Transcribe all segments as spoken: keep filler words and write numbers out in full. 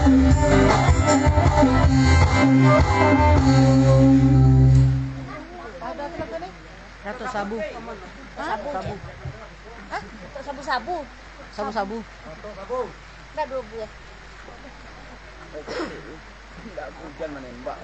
Datuk Sabu. Sabu. Sabu. Hah? Datuk Sabu-sabu. Sabu-sabu. Enggak dua buah. Enggak, hujan menembak.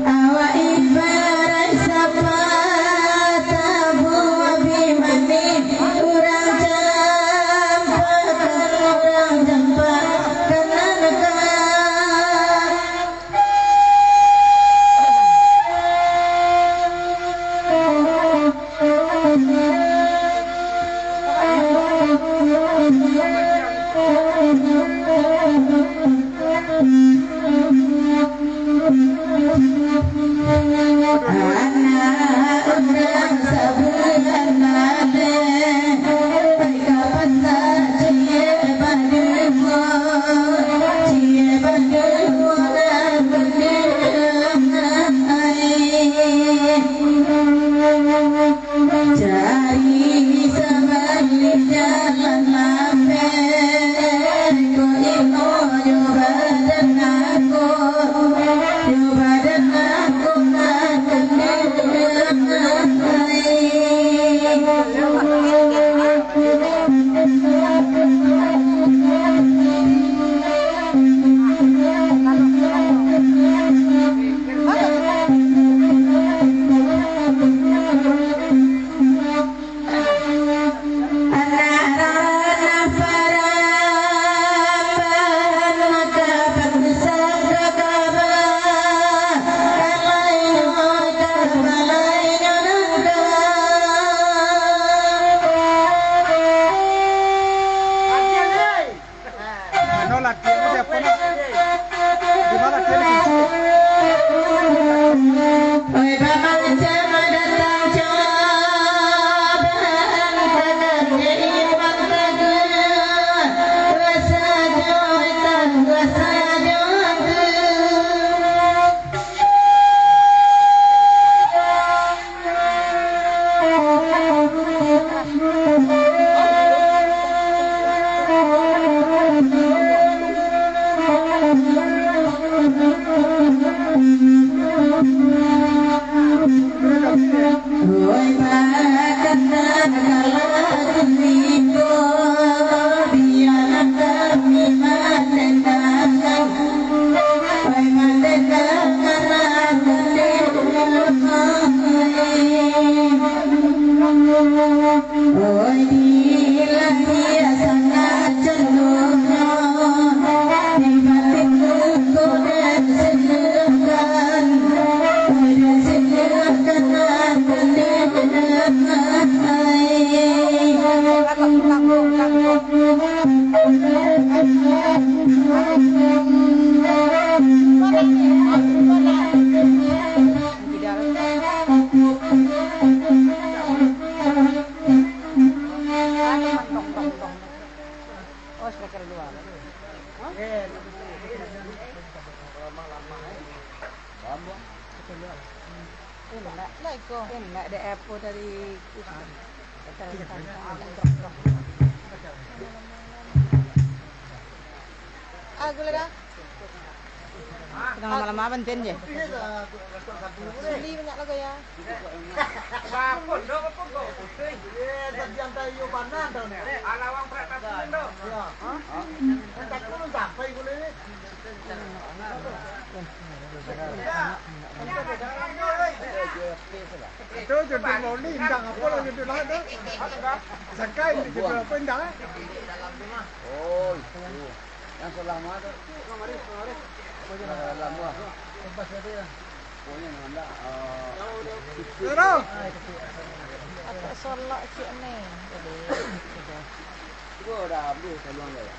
Awak ibarat sapatabu bi manih, urang campakan, urang campakan nan ka. Cari sabalik jalan lapeh, ko ino jo badan aku, jo badan aku nan kendeang. Ano latihan tu siapo, nak? Di ma latihan di situ? Oi, bamacam datang cobaan, tagak iman taguh, kuasa jo, kuasa jo tu. Indak. Lah iko. Indak, dek apo tadi. Ah, gula dah. Tangah malam apo, Ntin, je? Sili banyak lah gaya. Itu jodoh Mauli, indang apo lah jodoh lah tu. Sakai di jodoh apo indang, eh? Oh, itu. Yang sebelah mana tu? Sebelah dalam lah. Pokoknya yang anda, eh, Tero. Agak solok cik ni. Jadi, sudah. Itu dah habis saluang dia.